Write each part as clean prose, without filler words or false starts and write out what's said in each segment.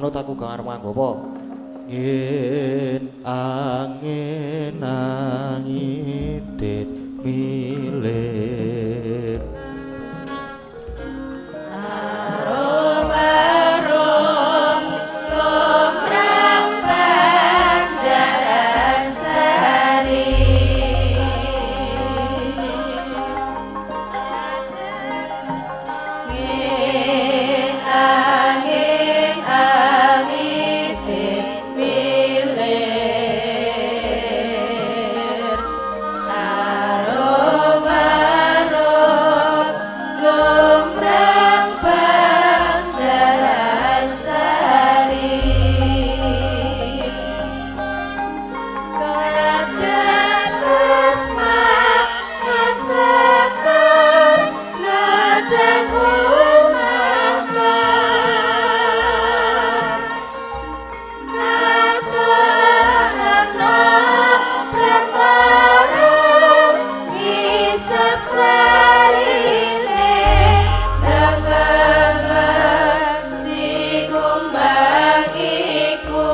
Manut aku gak arep nganggo apa. Ngin angin angidit milir arum-arum lumrah banjaran sari ngin angin angidit milir arum-arum lumrah banjaran sari kadados mangan ladang omahkan katonana premara ngisep sarine rengenge si kumbang iku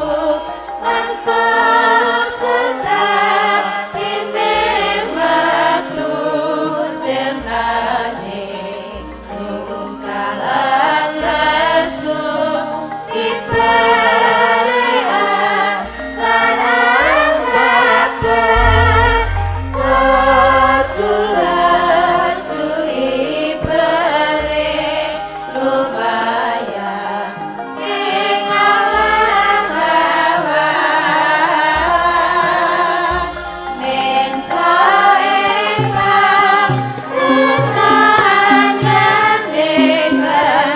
entuk sejatine metu sirnane tungkalan lesu ibarean lanang babar laju-laju ibare lumayan ing awang-awang nenca ing pangrunanyane kembang.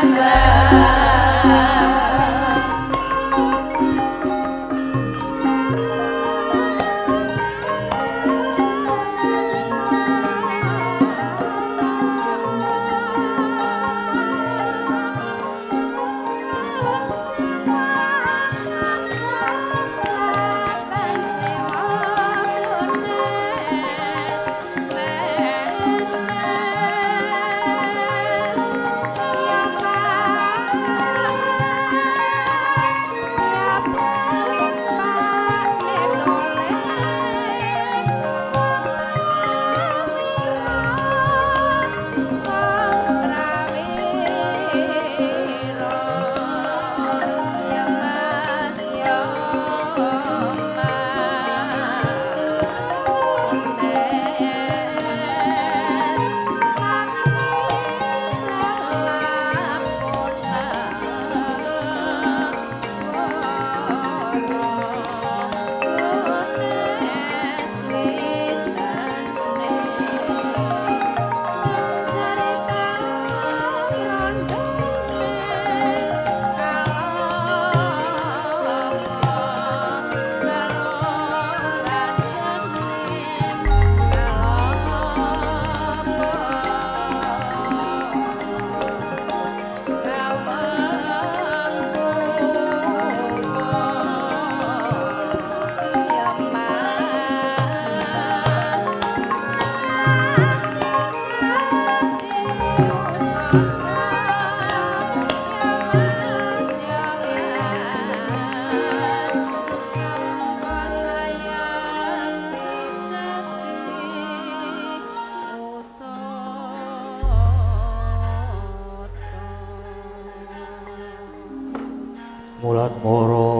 Mulat mara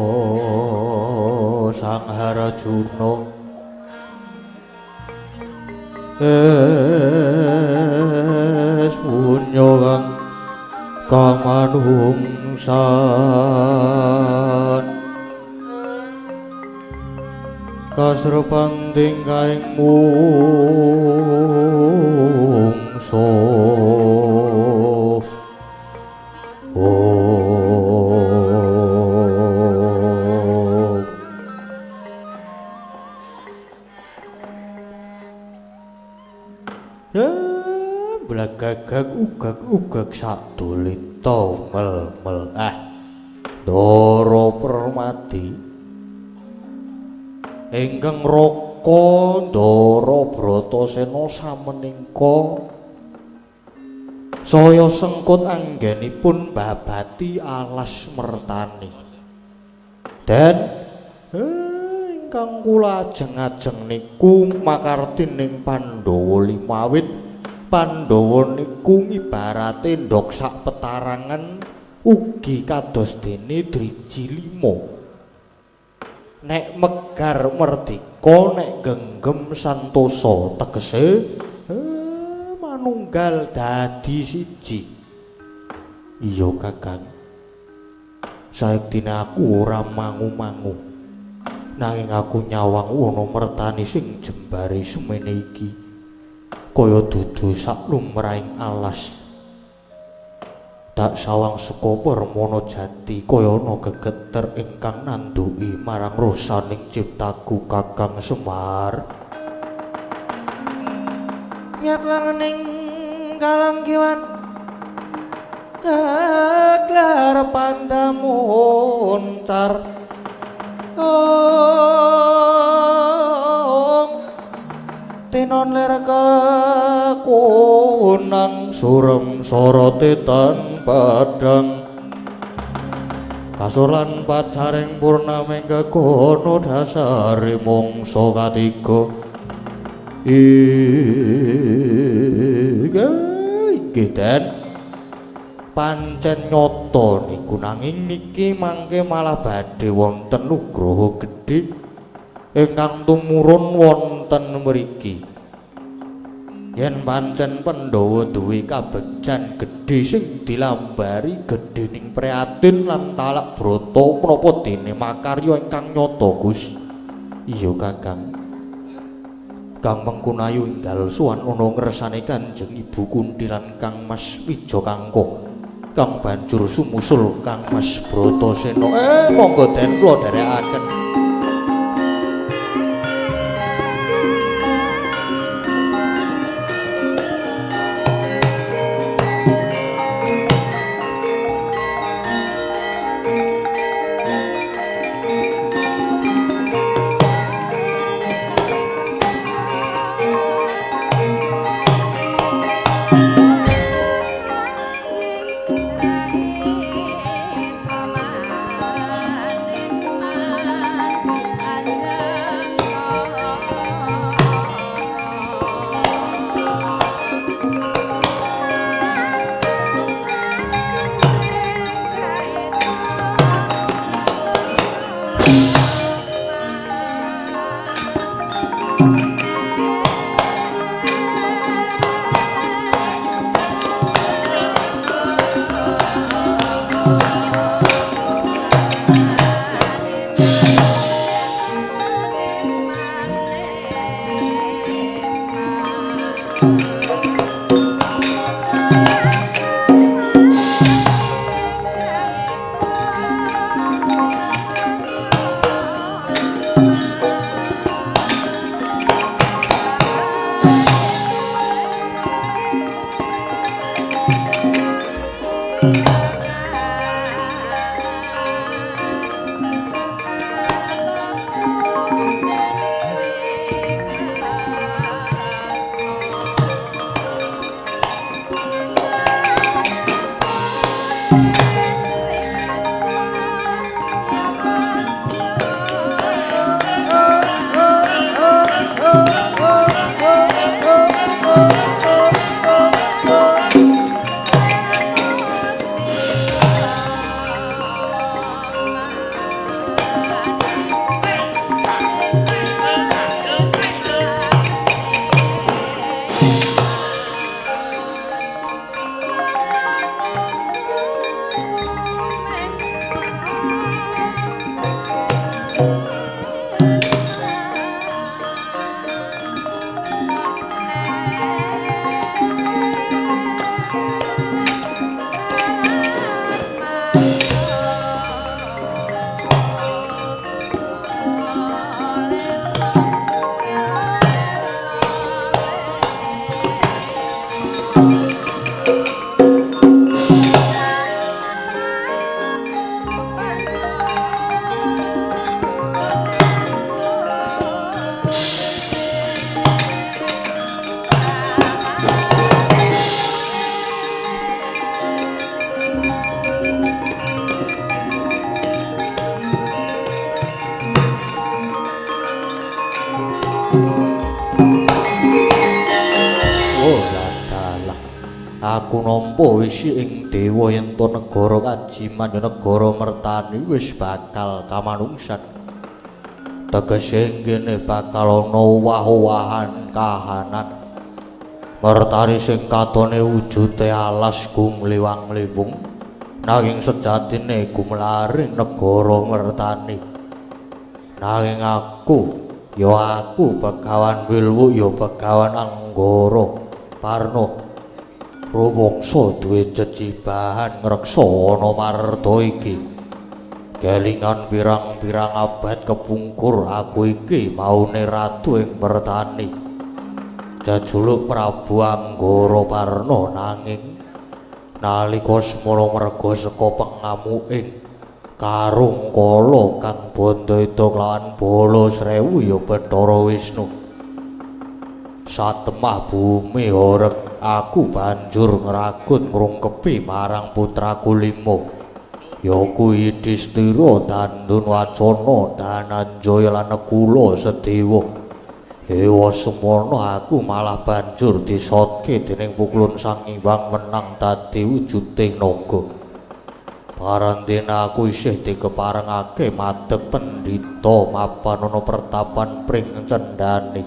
Sang Harjuna es punya kang kamanungsan kasrepan tingkahing mungso. Blagagag ugag-ugag sadulita mel-mel ah Ndara Permadi ingkang raka Ndara Bratasena sameningka saya sengkut anggenipun babati alas mertani. Den ingkang kula ajeng-ajeng niku makartining Pandhawa limawit. Pandhawa niku ngibarate ndhog sak petarangan ugi kados dene driji lima. Nek megar merdika, nek genggem santosa, tegese manunggal dadi siji. Iya Kakang, sayektine aku ora mangu-mangu, nanging aku nyawang wana mertani sing jembare semene iki kaya dudu sak lumrahing alas. Dak sawang saka Permana Jati kaya ana gegeter ingkang nanduki marang rosaning ciptaku Kakang Semar. Nyat langening kalang kiwan keklar pandamuncar ong tinon lir kekunang surem sorote tan padang kasur lan pacaring purnaming kekono dasare mangsa katiga. Inggih Den, pancen nyata niku, nanging niki mangke malah badhe wonten nugraha gedhe ingkang tumurun wonten mriki. Yen pancen Pandhawa duwe kabegjan gedhe sing dilambari gedhening prihatin lan talak brata, menapa dene makarya ingkang nyata, Gus? Iya Kakang. Kang Mengkunayu enggal sowan ana ngersane Kanjeng Ibu Kunthi lan Kang Mas Wijakangka. Kang banjur sumusul Kang Mas Bratasena. Monggo den kula dherekaken. Oh, dalah. Aku nampa wisi ing dewa yen to negara Kajiman ya negara Mertani wis bakal kamanungsan. Tegese ngene bakal ana owah-owahan kahanan. Mertani sing katone wujude alas gumliwang-liwung, nanging sejatine gumlaring negara Mertani. Nanging aku, ya aku Begawan Wilwu ya Begawan Anggara Parna rumangsa duwe jejibahan ngreksa ana marta iki. Kelingan pirang-pirang abad kepungkur aku iki maune ratu ing Mertani. Jajuluk Prabu Anggara Parna, nanging nalika semono merga saka pengamuking karung kala kang bandha kelawan bala srewu ya Bathara Wisnu. Satemah bumi horeg aku banjur ngragut ngrungkepi marang putraku lima, ya kuwi Yudhistira, Dandun Wacana, Dananjaya lan Nakula Sedewa. Ewa semono aku malah banjur disotke dening pukulun Sang Hyang menang dadi wujuding naga. Barandene aku isih dikeparengake madeg pendhita mapan ana pertapan pring cendhane.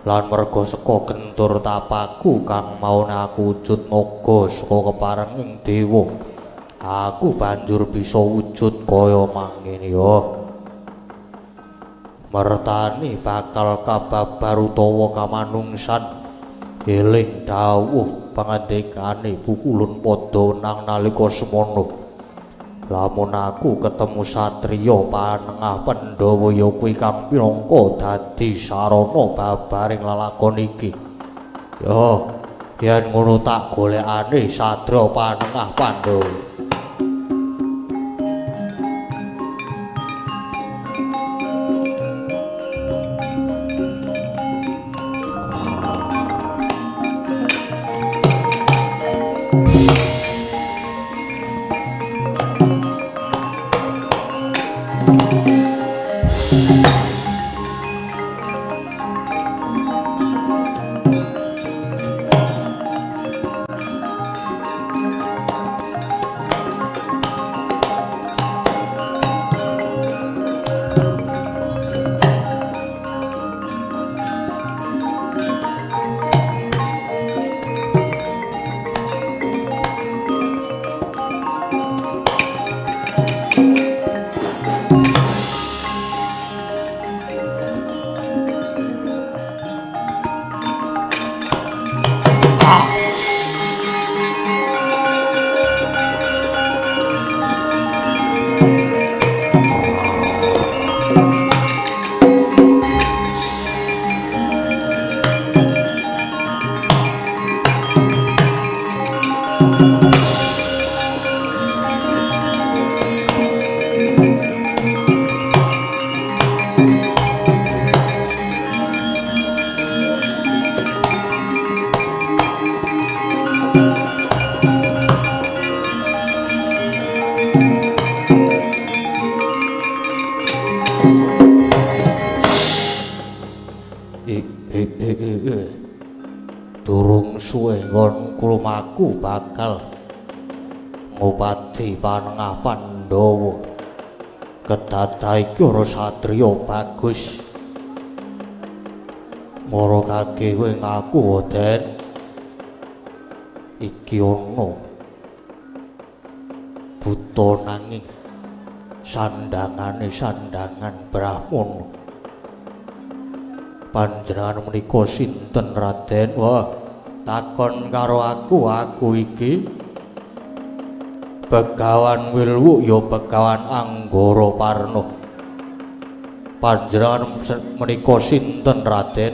Lan merga saka gentur tapaku kang maune aku wujud naga saka keparenging dewa, aku banjur bisa wujud kaya mangene ya. Mertani bakal kababar utawa kamanungsan. Eling dawuh pangandikane pukulun padha nang nalika semono. Lamun aku ketemu satriya panengah Pandhawa ya kuwi kang pinangka dadi sarana babaring lalakon iki. Ya, yen ngono tak golekane satriya panengah Pandhawa. Durung suwe nggon lumaku bakal ngupadi panengah Pandhawa. Kedadah iki ora satriya bagus. Mara kage kowe ngaku, Den. Iki ana buta nanging sandangane sandangan Brahmana. Panjenengan menika sinten, Raden? Wah, takon karo aku, aku iki Begawan Wilwu ya Begawan Anggara Parna. Panjenengan menika sinten, Raden?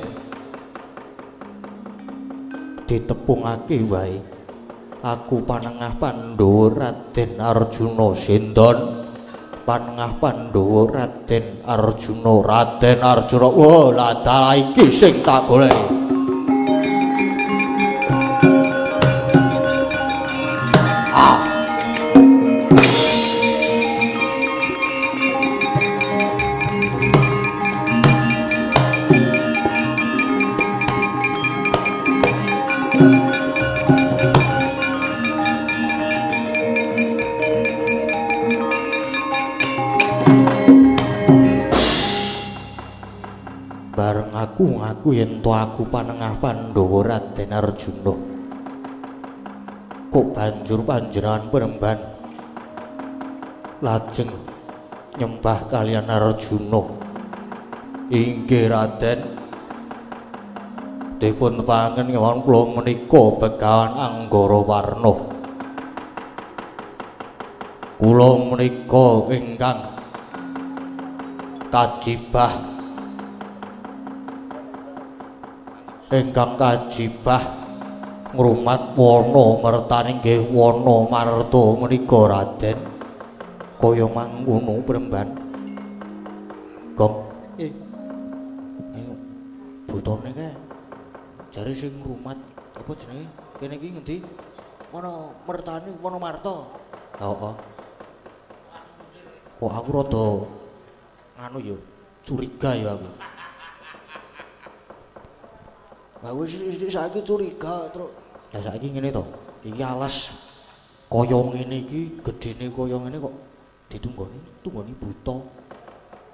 Ditepungake wae. Aku panengah Pandhawa Raden Arjuna. Sinten? Panengah Pandhawa Raden Arjuna. Raden Arjuna. Wah, lah dalah iki sing tak goleki. Bareng aku ngaku yen to aku panengah Pandhawa Raden Arjuna. Kok banjur panjenengan Premban lajeng nyembah kaliyan Arjuna? Inggih Raden, dipun tepangaken kemawon kula menika Begawan Anggara Warna. Kula menika ingkang kajibah ngrumat wana mertani nggih wana marta menika Raden. Kaya mangkono Premban. Gong. Ayo butone kae. Jare sing ngrumat apa jenenge? Kene iki ngendi? Wana mertani wana marta. Heeh. Kok aku rada nganu ya, curiga ya aku. Lah wis saiki curiga truk. Lah saiki ngene to. Iki alas kaya ngene iki, gedene kaya ngene kok ditunggoni, tunggoni buta.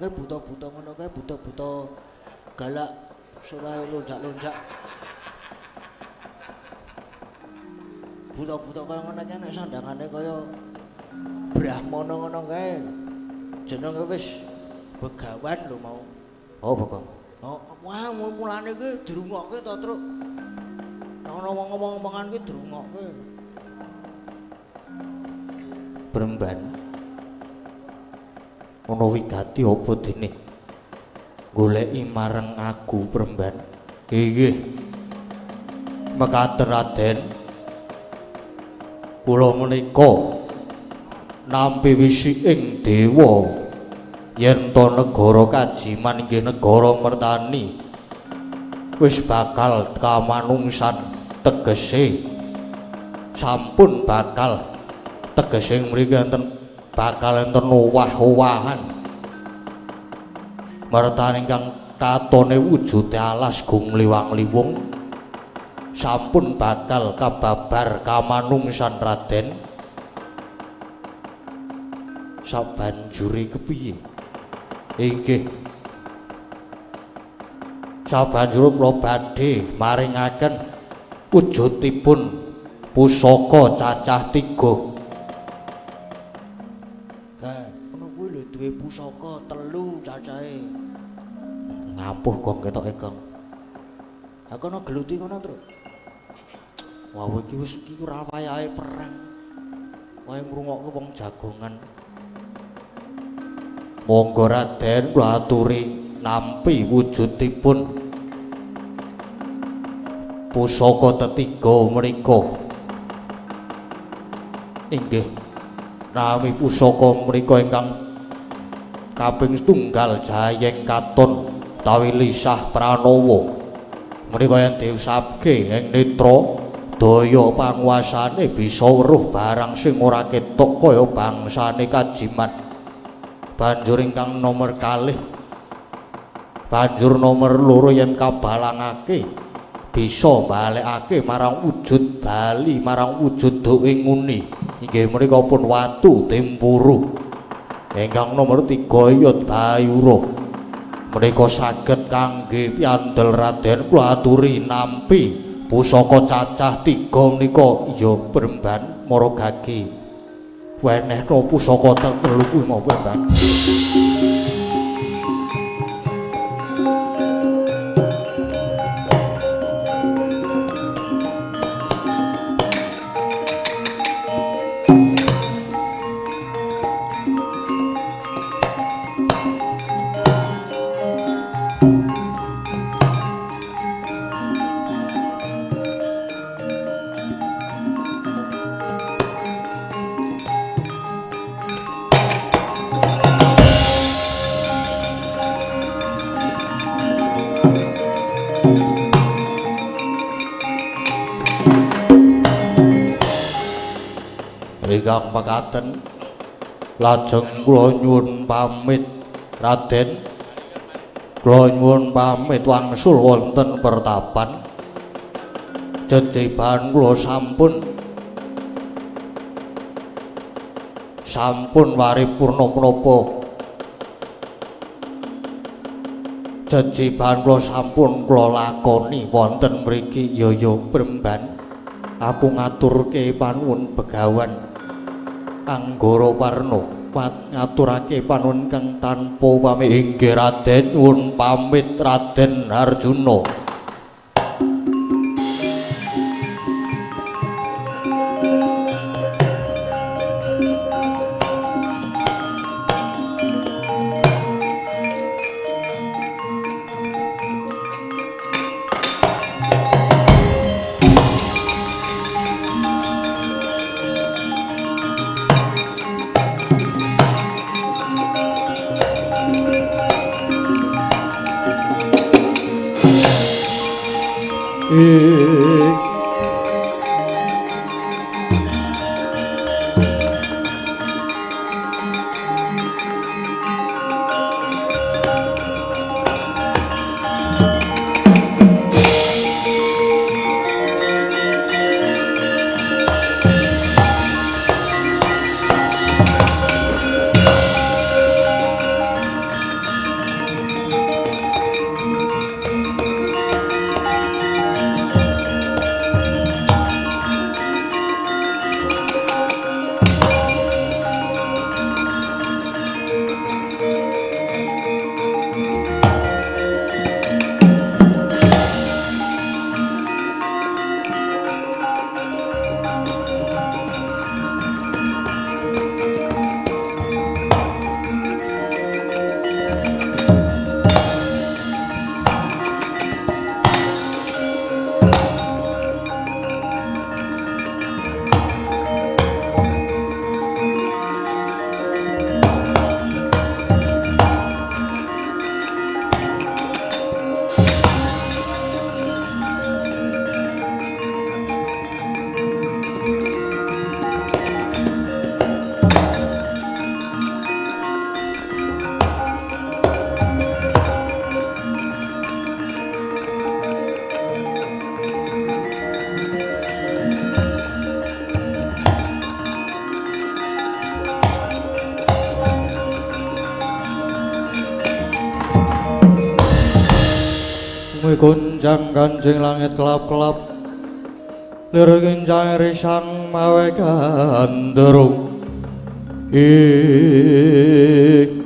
Kae buta-buta ngono kae buta-buta galak surahe lonjak-lonjak. Buta-buta kaya ngono kae nek sandangane kaya Brahmana ngono kae. Jenenge wis begawan lho mau. Oh, Bagong. Oh, wah mulane iki dirungokke to, Truk. Nek ana wong ngomong-ngomongan iki dirungokke. Premban. Ana wigati apa dene? Goleki marang aku Premban. Inggih. Mekaten Raden. Kula menika nampi wisiking dewa yen to negara Kajiman inggih negara Mertani wis bakal kamanungsan, tegese sampun bakal, tegese mriki enten bakal enten owah-owahan Mertani ingkang katone wujude alas gungliwang-liwung sampun bakal kababar kamanungsan Raden. Sabanjure kepiye? Inggih. Sabanjure kula badhe maringaken wujudipun pusaka cacah tiga. Lah, ngono kuwi lho duwe pusaka telu cacahe. Ngampuh gong ketoke, Gong. Ha kono geluti kono, Truk. Wah, iki wis iki ora wayahe perang. Wae ngrungokke wong jagongan. Monggo Raden kula aturi nampi wujudipun pusaka tetiga menika. Inggih. Nami pusaka menika ingkang kaping setunggal Jayeng Katon utawi Lisah Pranowo. Menika yen diusapke ing netra daya panguasane bisa weruh barang sing ora ketok kaya bangsane Kajiman. Banjur ingkang nomor kalih, banjur nomor loro yen kabalangake bisa balekake marang wujud bali marang wujud duwe nguni inggih menika pun watu tempuru. Ingkang nomor 3 yot bayura menika saged kangge piandel Raden kula aturi nampi pusaka cacah tiga menika. Ya Premban mara gagi wenehno pusaka telu kuwi mau Premban. Ingkang mekaten lajeng kula nyuwun pamit Raden, kula nyuwun pamit wangsul wonten pertapan. Jejeban kula sampun waripurna menapa Jejibahan kula sampun kula lakoni wonten mriki ya Bremban. Aku ngaturke panuwun Begawan Anggara Warna, ngaturake panuwun kang tanpa pamit. Inggih Raden, nyuwun pamit Raden Arjuna. Gonjang ganjing langit kelap-kelap, lir kincang risang mawe gandrung. Ing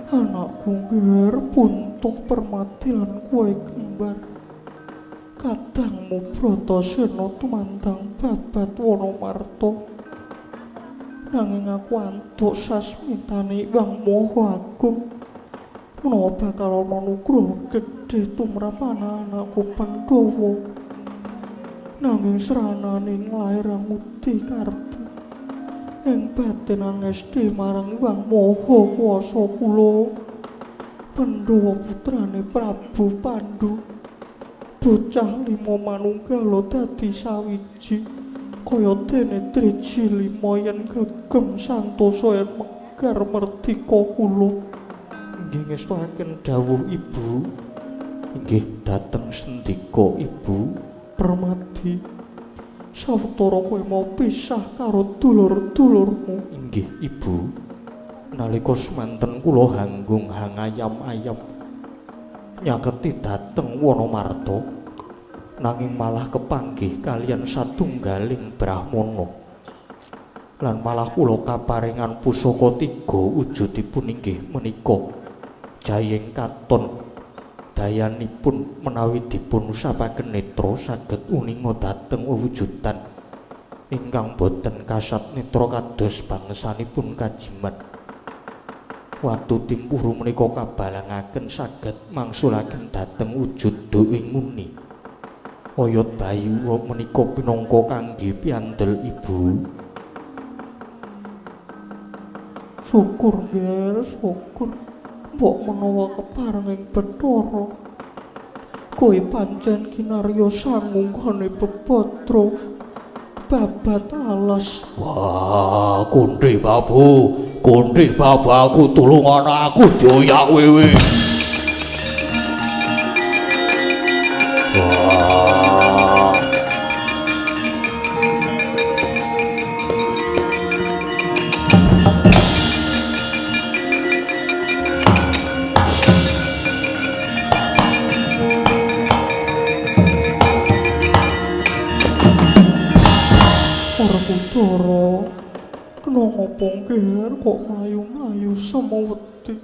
anakku ngger puntuh permati lan kowe kembar, kadangmu Bratasena tumandang babat Wanamarta. Nanging aku antuk sasmitane Hyang Maha Agung menawa bakal ana nugraha gedhe tumrap anak-anakku Pandhawa. Nanging sranane nglairang Udi Karti ing batin angesti marang Hyang Maha Kuwasa kula. Pandhawa putrane Prabu Pandu, bocah lima manunggala dadi sawiji kaya dene driji lima yen gegem santosa yen megar merdika kula. Inggih ngestoaken dawuh Ibu. Inggih dhateng sendika Ibu Permadi. Sawetara kowe mau pisah karo dulur-dulurmu. Inggih Ibu. Nalika semanten kula hanggung hangayam-ayam nyaketi dhateng Wanamarta, nanging malah kepanggih kaliyan satunggaling brahmana. Lan malah kula kaparingan pusaka tiga wujudipun inggih menika jayeng katon dayanipun menawi dipun usapaken netra saged uninga dhateng wewujudan ingkang boten kasat netra kados bangsanipun kajiman. Watu timpuru menika kabalangaken saged mangsulaken dhateng wujud doing muni. Oyot bayi menika pinangka kangge piandel Ibu. Syukur nger, syukur. Mbok menawa kepareng ing Bathara. Kowe pancen kinarya sangunggone bebadra babat alas. Wah, Kunthi Babu, Kunthi Babu aku tulungan aku dioyak wewe. Wah. Ndara, kena ngopo ngger kok mlayu-mlayu semewedi?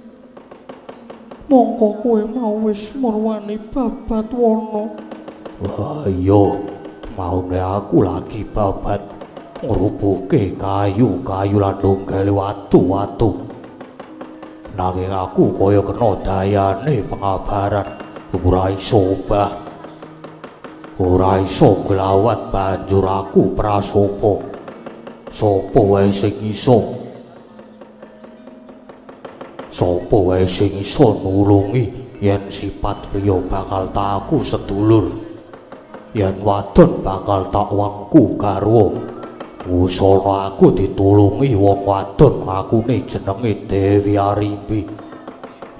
Mongko kowe mau wis murwani babat wana. Wah iya, maune aku lagi babat ngrubuke kayu-kayu lan nunggale watu-watu. Nanging aku kaya kena dayane pengabaran, ora iso obah. Ora iso nglawat banjur aku prasopa. Sapa wae sing iso? Sapa wae sing iso nulungi yen sipat priya bakal tak aku sedulur. Yen wadon bakal tak wangku garwa. Wusana aku ditulungi wong wadon ngakune jenenge Dewi Arimbi.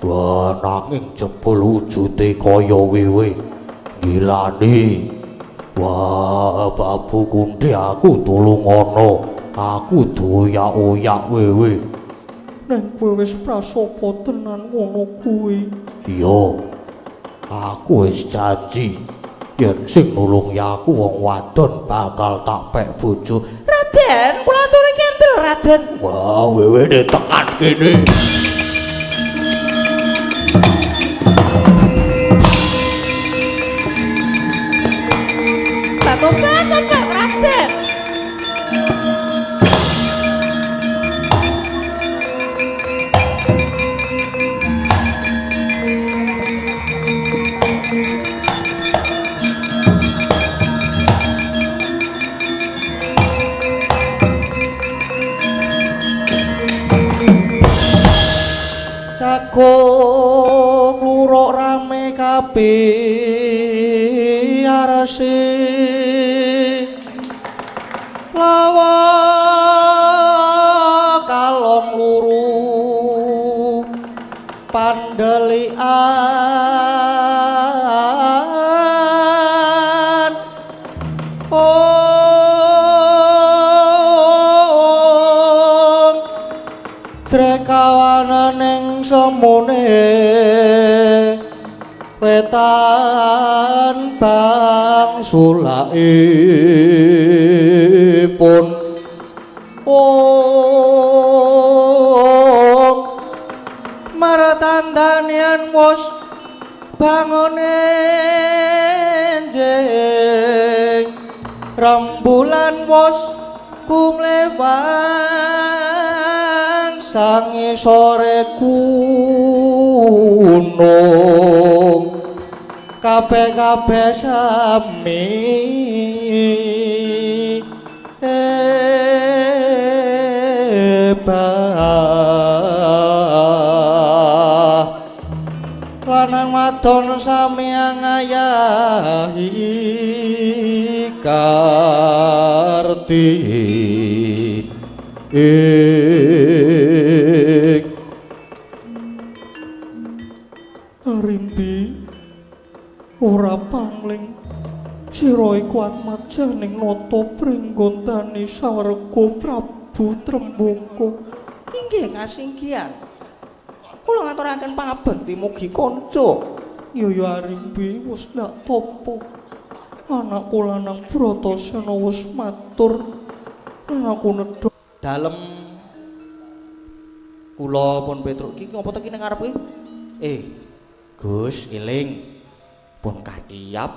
Wah, nanging jebul wujude kaya wewe. Gilani. Wah, Babu Kunthi aku tulungono. Aku doyak-oyak wewe. Neng kowe wis prasopa tenan ngono kuwi. Iya. Aku wis janji yen sing nulungi aku wong wadon bakal tak pek bojo. Raden, kula aturi kendel, Raden. Wah, wewe tekan kene. Tobat, Pak Raden. Jago kluruk rame kabeh arse lawa kalong luru pandelikan ong trekawanan semune wetan bang sulaipun ong martandanian wos bangone enjing rembulan wos kumlewang sangi sore gunung kabeh-kabeh sami ebah lanang wadon sami ngayahi karti Arimbi ora pangling sira iku atmajaning nata pringgondani sawarga Prabu Trembaka. Inggih kasinggihan. Kula ngaturaken pangabekti mugi kanca. Ya ya Arimbi wis ndak topo. Anakku lanang Bratasena wis matur. Anakku nedha dalem kula pun Petruk iki ngopo to ki ning ngarep iki? Gus eling pun kadhiyap.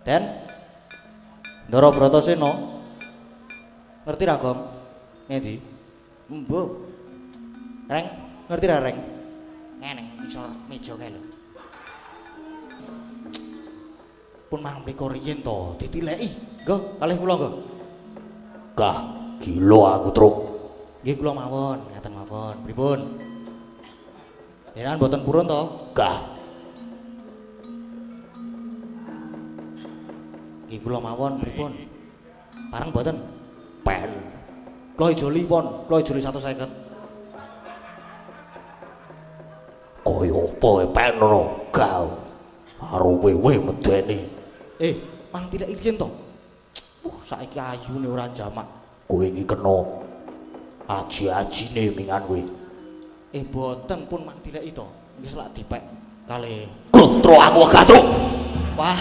Den Ndara Bratasena ngerti ra Gong? Ngendi? Mbuh. Reng, ngerti ra Reng? Ngeneng ngisor meja kae lho. Pun mang mriku riyin to, ditileki. Nggo, kalih kula nggo. Gah, gila aku truk. Nggih kula mawon, ngaten mawon. Pripun? Jenengan mboten purun to? Gah. Nggih kula mawon pripun? Pareng mboten? Pen. Kula ijoli pon, kula ijoli 150. Kaya apa pen ngono? Gah. Karo wewe medeni. Mang tileki riyen to. Saiki ayune ora jamak. Kowe iki kena aji-ajine mingan kowe. Mboten pun mang tileki to. Wis lak dipek kalih. Glotro aku wegah, Truk. Wah.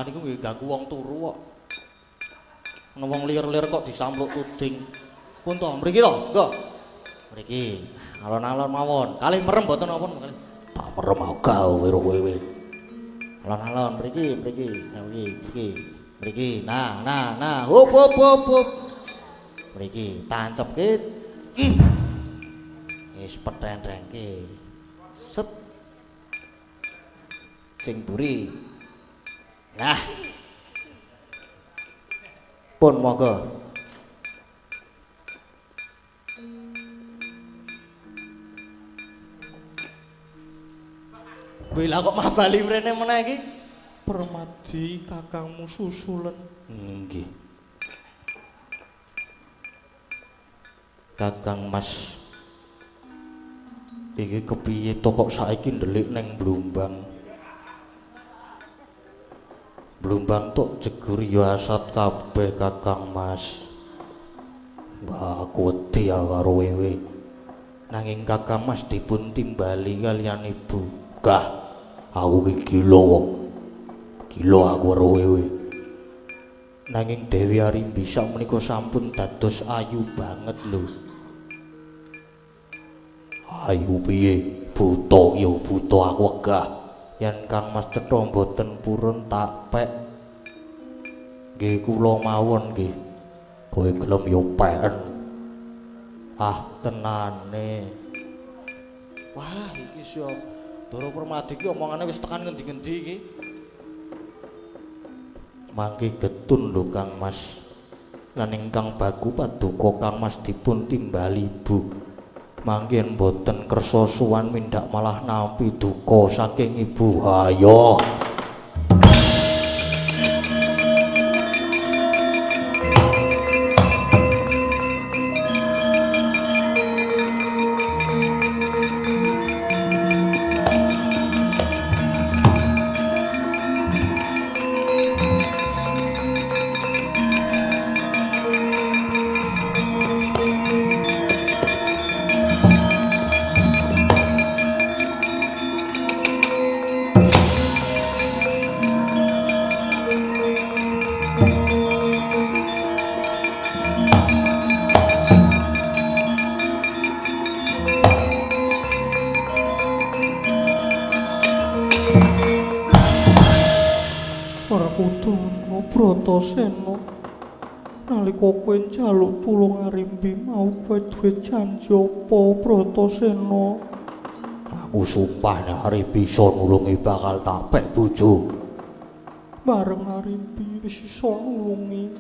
Jangan iku nggih ganggu wong turu kok. Ana wong lir-lir kok disampluk tuding. Pun to mriki to, nggo. Mriki. Alon-alon mawon. Kalih merem mboten napa kalih. Tak merem agak kowe kowe. Alon-alon mriki, mriki, mriki, mriki. Mriki. Nah, nah, nah. Hop hop hop hop. Mriki tancepke. Wis pethenthengke. Set. Sing mburi. Nah. Pun monggo. Bila kok mabali mrene meneh iki? Permadi kakangmu susulen. Nggih. Kakang Mas iki kepiye to kok saiki ndelik neng Blumbang? Blumbang tok jegur ya asat kabeh Kakang Mas. Mbah aku wedi karo wewe. Nanging Kakang Mas dipun timbali kalian ibu. Gah, aku iki gila kok. Gila aku karo wewe. Nanging Dewi Arimbi sakmenika sampun dados ayu banget lho. Ayu piye? Buta ya buta aku wegah. Yen Kang Mas cetha mboten purun tak pek. Nggih kula mawon nggih. Kowe gelem ya peken. Ah tenane. Wah iki syo Ndoro Permadi iki omongane wis tekan ngendi-ngendi iki. Mangke getun lho Kang Mas. Lan ingkang baku paduka Kang Mas dipun timbali ibu. Mangke mboten kersa suwan mindhak malah nampi duka saking ibu. Ayo. Bratasena, nalika kowe njaluk tulung Arimbi mau kowe duwe janji apa Bratasena? Aku sumpah nek Arimbi iso nulungi bakal tak pek bojo. Bareng Arimbi wis iso nulungi,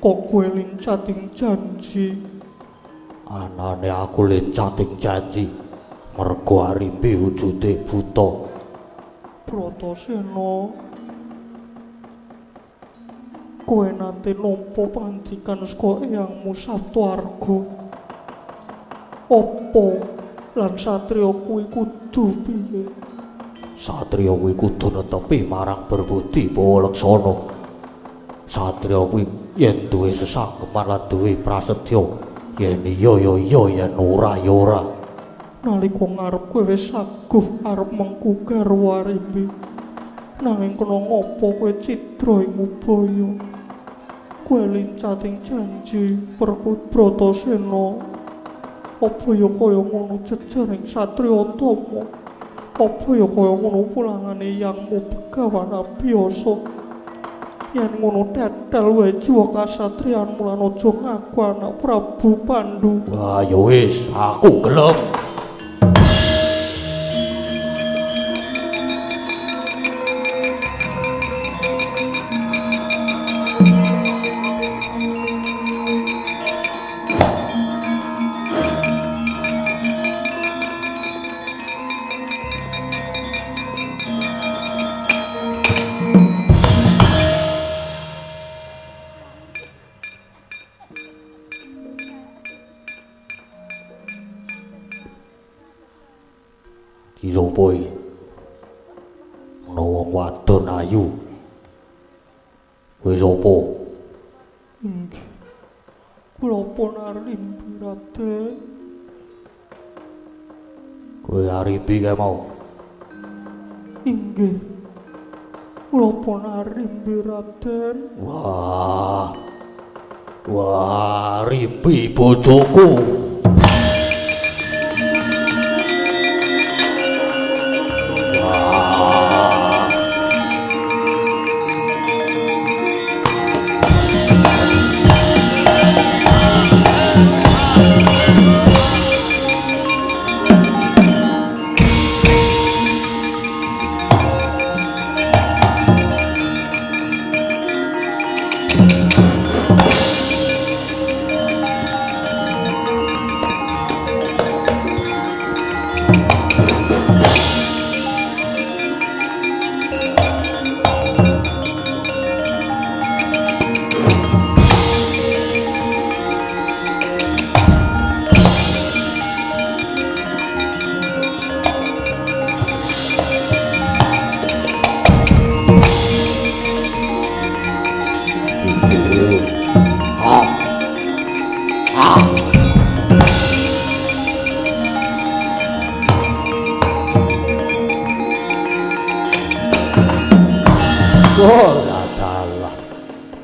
kok kowe lincat ing janji? Anane aku lincat ing janji, mergo Arimbi wujude buta. Bratasena, kowe nate nampa pangandikan saka eyangmu Sabtoarga. Apa lan satriya kuwi kudu piye? Satriya kuwi kudu netepi marang berbudi bawa leksana. Satriya kuwi yen duwe sesanggeman lan duwe prasetya, yen iya ya iya, yen ora ya ora. Nalika ngarep kowe wis saguh arep mengku garwa Arimbi, nanging kena ngopo kowe cidra ing ubaya? Kowe lincat ing janji Perkut Bratasena. Apa ya kaya ngono jejaring satriya utama? Apa ya kaya ngono pulangane yangmu Begawan Abiyasa? Yen ngono tetel wae jiwa kasatriyanmu lan aja ngaku anak Prabu Pandu. Wah ya wis, aku gelem. Sapa iki? Ana wong wadon ayu. Kowe sapa? Inggih. Kula pun Arimbi, Raden. Kowe Arimbi kae mau? Inggih. Kula pun Arimbi Raden. Wah. Wah, Rimbi bojoku. Wah.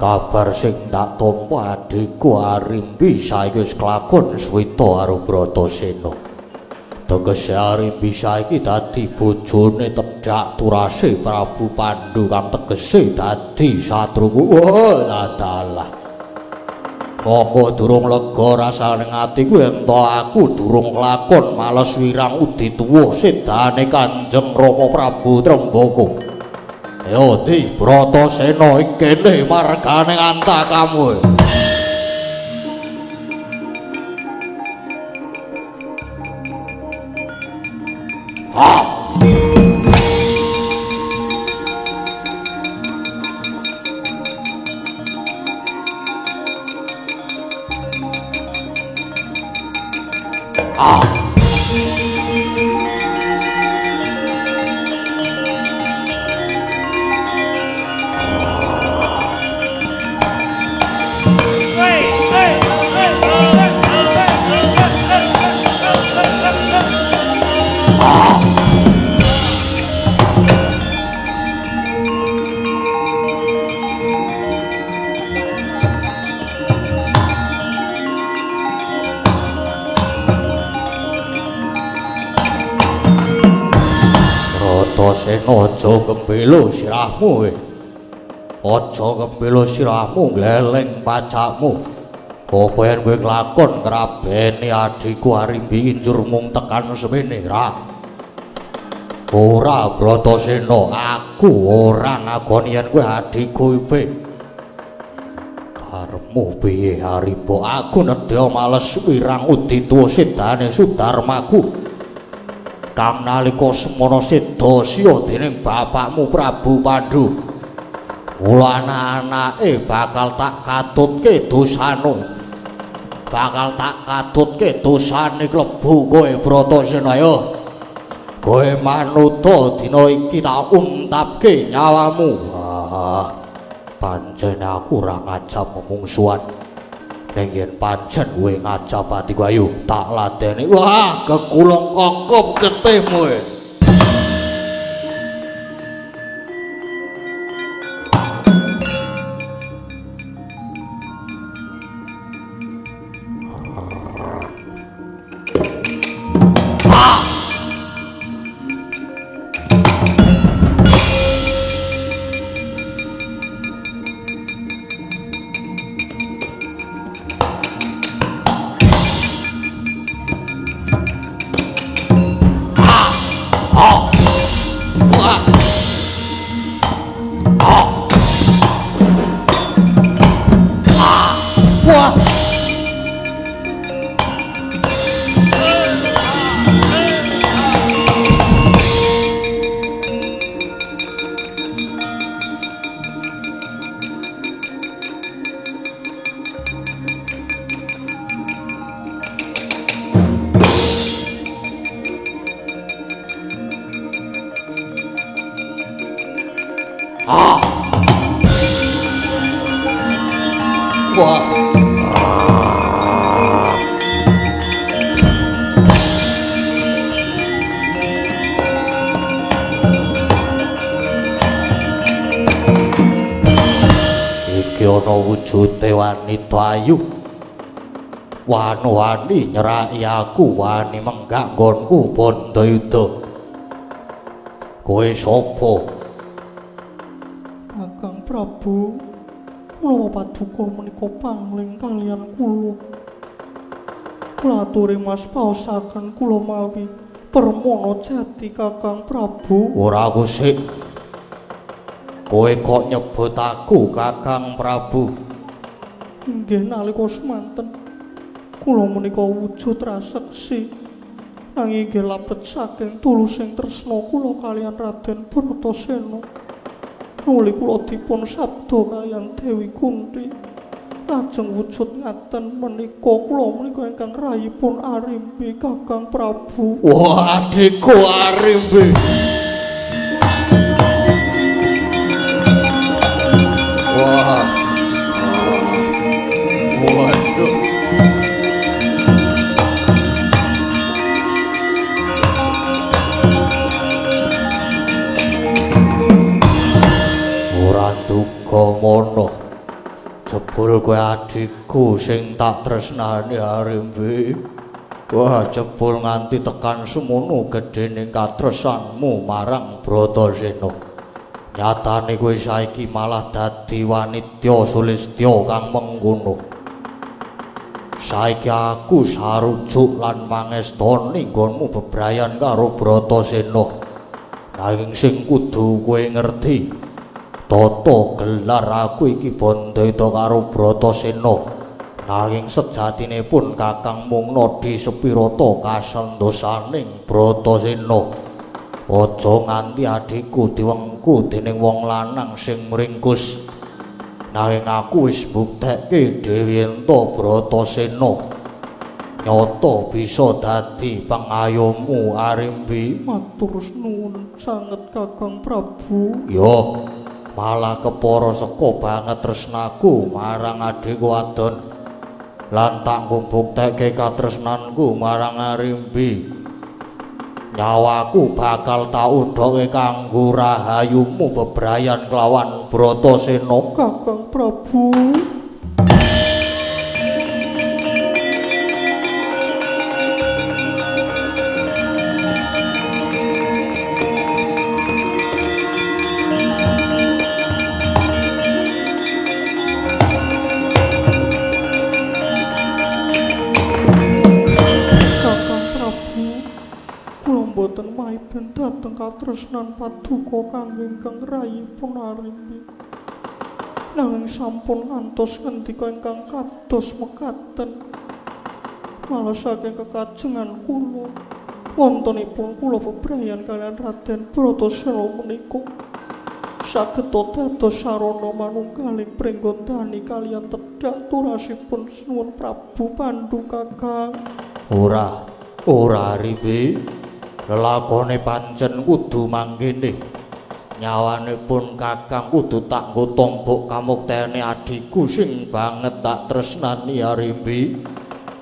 Kabar sing tak tampa adhiku Arimbi saiki wis kelakon swita karo Bratasena. Tegese Arimbi saiki dadi bojone tedhak turase Prabu Pandu kang tegese dadi satruku. Oh, dalah. Monggo durung lega rasane atiku yen to aku durung kelakon males wirang udi tuwuh sedane Kanjeng Rama Prabu Trembaka. Yo di Bratasena ikene margane antakamu. Ha. Ah. Bratasena aja gembelo sirahmu. Aja gembelo sirahmu gleleng pacakmu. Apa yen kowe nglakon ngrabeni adhiku Arimbi njur mung tekan semene ra? Ora Bratasena, aku ora ngakoni yen kowe adhiku ipe. Karepmu piye Arimba? Aku nedha males wirang udi tuwa sedane Sudarmaku. Kang nalika semana seda siya dening bapakmu Prabu Pandu. Mula anak-anake bakal tak katutke dosane. Bakal tak katutke dosane klebu kowe Bratasena ayo. Kowe manuta dina iki tak untapke nyawamu. Wah, pancen aku ora ngajap mungsuhan. Ning yen pancen kowe ngajap atiku ayo tak ladeni. Wah, kekulung kokop getihmu. Ah! wujute wanita ayu. Wani-wani nyeraki aku, wani menggak nggonku Bandayuda. Kowe sapa? Kakang Prabu, menawa paduka menika pangling kaliyan kula. Kula aturi mas paosaken kula mawi Permana Jati Kakang Prabu. Ora kusik. Kowe kok nyebut aku Kakang Prabu? Inggih nalika semanten kula menika wujud raseksi nanging inggih labet saking tulusing tresna kula kaliyan Raden Bratasena. Nuli kula dipun sabda kaliyan Dewi Kunti. Lajeng wujud ngaten menika kula menika ingkang rayipun Arimbi Kakang Prabu. Wah, adikku Arimbi. Wah. Waduh. Ora duka mono. Jebul kowe adikku sing tak tresnani Arimbi. Wah, jebul nganti tekan semono gedene katresanmu marang Bratasena. Nyatane kowe saiki malah dadi wanitya sulistya kang mengkono. Saiki aku sarujuk lan mangestoni nggonmu bebrayan karo Bratasena. Nanging sing kudu kowe ngerti, tata gelar aku iki Bandayuda karo Bratasena. Nanging sejatine pun Kakang mung nadi sepirata kasentosaning Bratasena. Aja nganti adikku diwengku dening wong lanang sing mringkus. Nanging aku wis mbuktekke dhewe ento Bratasena nyata bisa dadi pengayomu Arimbi. Matur nuwun sanget Kakang Prabu. Ya, malah kepara seka banget tresnaku marang adikku wadon. Lan tak mbuktekke katresnanku marang Arimbi. Nyawaku bakal tak udhoke kanggo rahayumu bebrayan kelawan Bratasena. Kakang Prabu. Dhateng katresnan paduka kangge ingkang rayipun Arimbi. Nanging sampun ngantos ngendika ingkang kados mekaten. Malah saking kekajengan kula wontenipun kula bebrayan kaliyan Raden Bratasena menika saged dados sarana manunggaling pringgondani kaliyan tedhak turasipun Sinuwun Prabu Pandu Kakang. Ora, ora Arimbi. Lelakone pancen kudu mangkene. Nyawane pun Kakang kudu tak nggo tombok kamuktene adhiku sing banget tak tresnani Arimbi.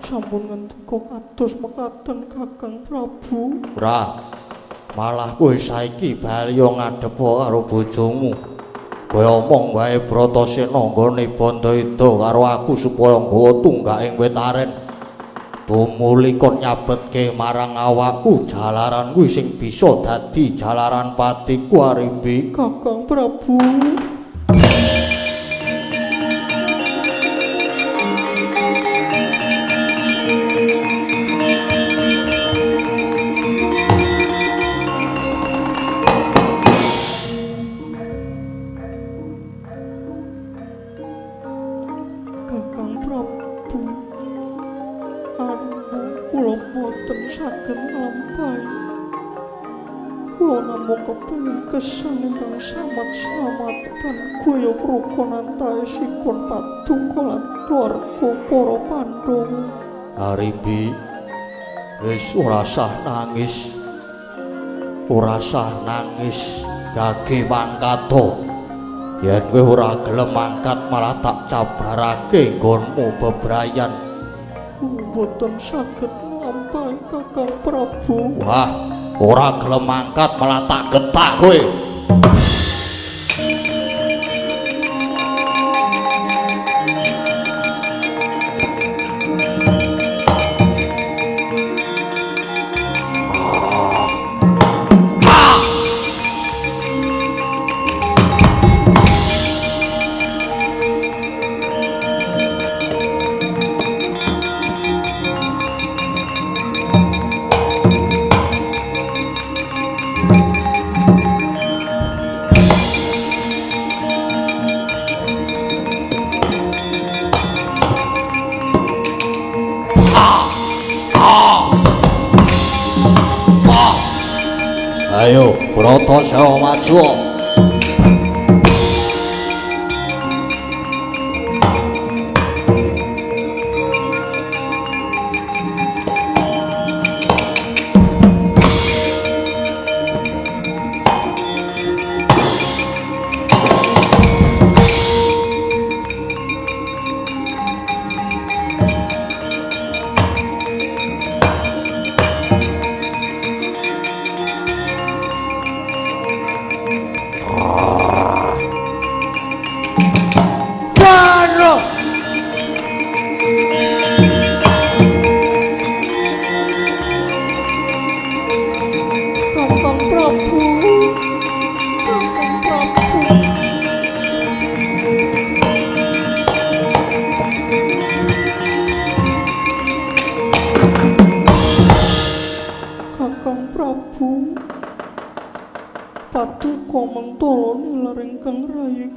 Sampun ngendika kados mekaten Kakang Prabu. Ora, malah kowe saiki bali ngadhep karo bojomu. Kowe omong wae Bratasena nggone Bandayuda karo aku supaya nggawa tunggak ing wit aren. Tumuli kon nyabetke marang awakku jalaran kuwi sing bisa dadi jalaran patiku Arimbi. Kakang Prabu. Kakang Prabu, kula boten saged nglampahi. Kula namung kepengin gesang ingkang samat selamatan guyub rukun antawisipun paduka lan keluarga para Pandhawa. Arimbi, wis ora sah nangis. Ora sah nangis, gage mangkato. Yen kowe ora gelem mangkat malah tak cabarake nggonmu bebrayan. Mboten saged nglampahi Kakang Prabu. Wah, ora gelem mangkat malah tak getak kowe. Ayo Bratasena maju.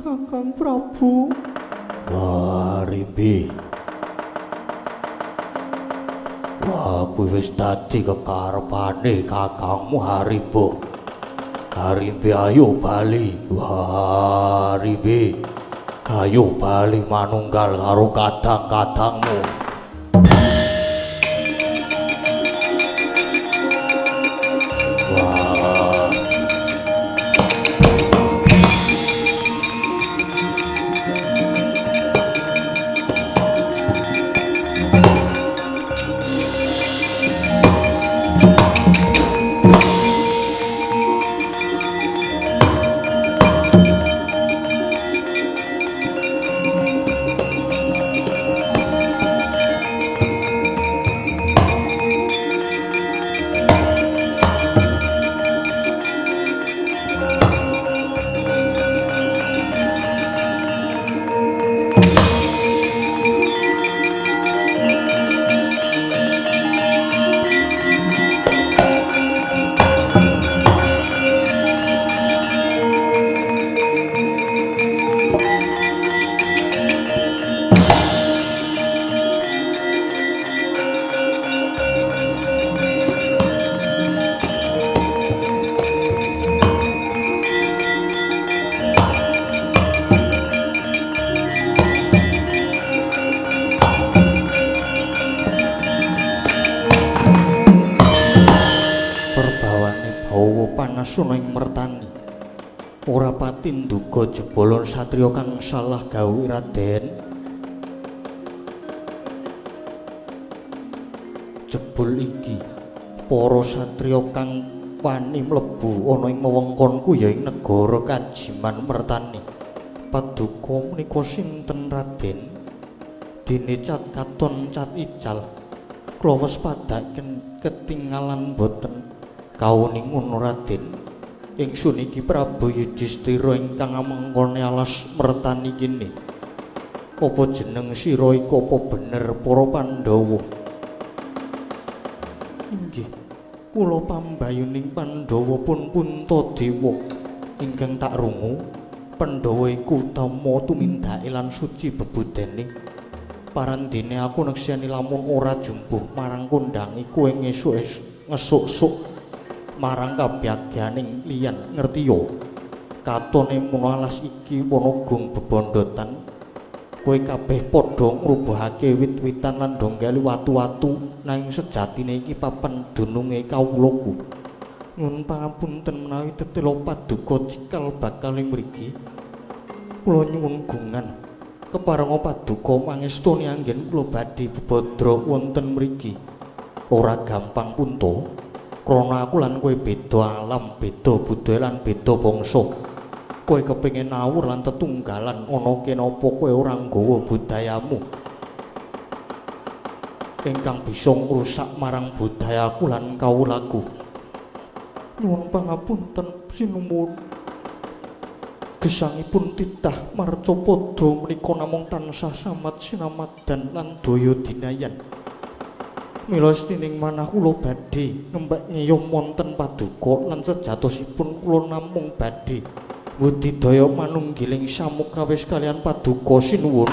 Kakang Prabu. Wah, Rimbi. Wah, kuwi wis dadi kekarepane kakangmu Haribo. Harimbi ayo bali. Wah, Rimbi. Ayo bali manunggal karo kadang-kadangmu. Ana ing mertani ora pati nduga jebolon satriya kang salah gawe Raden. Jebul iki para satriya kang wani mlebu ana ing wewengkonku ya ing negara Kajiman Mertani. Paduka menika sinten Raden? Dene cat katon cat ical kula wespadaken ketingalan boten kauningun Raden. Ingsun iki Prabu Yudhistira ingkang amengkone alas Mertani kene. Apa jeneng sira iku apa bener para Pandhawa? Inggih, kula pambayuning Pandhawa pun Puntadewa. Ingkang tak rungu, Pandhawa iku utama tumindake lan suci bebudene. Parandene aku nekseni lamun ora jumbuh marang kondhang iku ing esuk ngesuk-suk marang kabagyaning liyan ngertiya. Katone alas iki wana gung bebondotan, kowe kabeh padha ngrubuhake wit-witan lan donggali watu-watu, nanging sejatine iki papan dununge kawulaku. Nyuwun pangapunten menawi tetela paduka cikal bakal ing mriki. Kula nyuwun gungan keparenga paduka mangestuni anggen kula badhe bebadra wonten mriki. Ora gampang Punta. Krana aku lan kowe beda alam, beda budaya lan beda bangsa. Kowe kepengin awur lan tetunggalan ana kenapa kowe ora nggawa budayamu ingkang bisa ngrusak marang budayaku lan kawulaku. Nyuwun pangapunten sinuwun. Gesangipun titah marcapada menika namung tansah samat sinamadan lan daya dinayan. Mila stining manah kula badhe ngembak ngiyom wonten paduka lan sejatosipun kula namung badhe budidaya manunggiling samukawis kalian paduka sinuwun.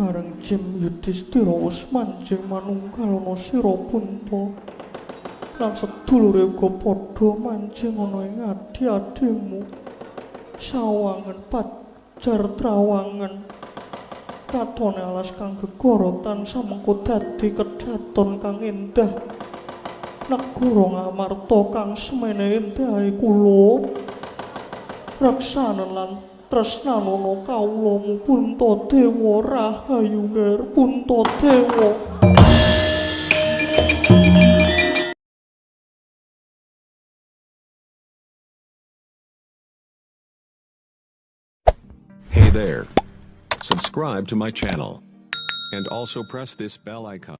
Bareng Jim Yudhistira wis manjing manunggal ana sira Punta. Lan sedulure uga padha manjing ana ing adi-adimu. Sawangen pajar trawangan. Katone alas kang gegara tansah mengko dadi kedhaton kang endah. Negara Ngamarta kang semene endahe kula. Reksanen lan tresnanana kawulamu Puntadewa rahayu nger Puntadewa. Hey there. Subscribe to my channel. And also press this bell icon.